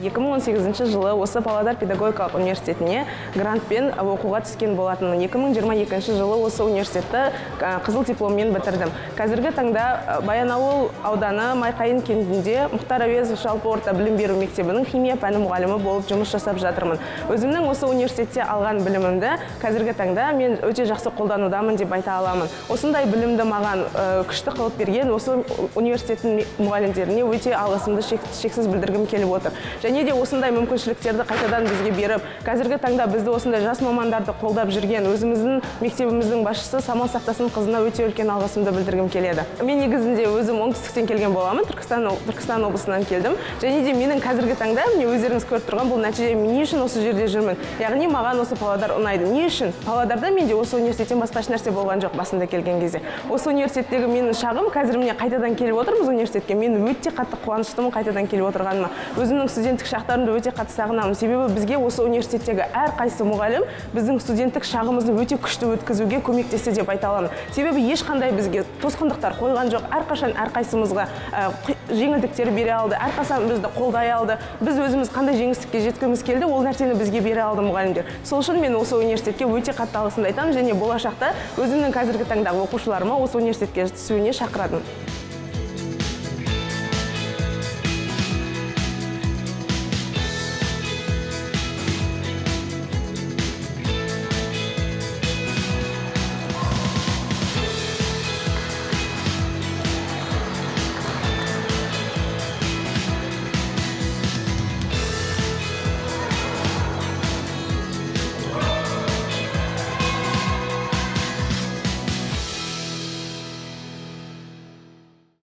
2018 жылы осы Павлодар педагогикалық университетіне грантпен оқуға түскен болатынмын. 2022 жылы осы университетті қызыл дипломмен бітірдім. Қазіргі таңда Баянауыл ауданы Майқайың кентінде Мұхтар Әуезов жалпы орта білім беру мектебінің химия пәні мұғалімі болып жұмыс жасап жатырмын. Өзімнің осы университетте алған білімімді қазіргі таңда мен өте жақсы қолданудамын деп айта аламын. Осындай білімді маған күшті қылып берген осы университеттің мұғалімдеріне өте алғысымды шексіз білдіргім келіп отыр. Және де осындай мүмкіншіліктерді қайтадан бізге беріп, қазіргі таңда бізді, осындай жас мамандарды қолдап жүрген өзіміздің мектебіміздің басшысы Самал Сақтасын қызына өте үлкен алғысымды білдіргім келеді. Мен негізінде өзім оңтүстіктен келген боламын, Түркістан облысынан келдім. Және де менің қазіргі таңда, міне, өздеріңіз көріп тұрған бұл нәтиже. Мен не үшін осы жерде жүрмін? Яғни маған осы Павлодар ұнайды. Не үшін? Павлодарда менде осы университеттен басқа ешнәрсе болған жоқ басында келген кезде. Осы университеттегі менің шағым, қазір міне қайтадан келіп отырмыз университетке. Мен өте қатты қуаныштымын қайтадан келіп отырғаныма. Өзімнің студенттік шақтарымды өте қатты сағынамын. Себебі бізге осы университеттегі әрқайсы мұғалім біздің студенттік шағымызды өте күшті өткізуге көмектесті деп айта аламын. Себебі ешқандай бізге тосқындықтар қойған жоқ, әрқашан әрқайсымызға жеңілдіктер бере алды, әрқашан бізді қолдай алды. Біз өзіміз қандай жеңістікке жеткіміз келді, ол нәрсені бізге бере алды мұғалімдер. Сол үшін мен осы университетке өте қатты алғысымды айтамын және болашақта өзімнің қазіргі таңдағы оқушыларыма осы университетке түсуіне шақырамын.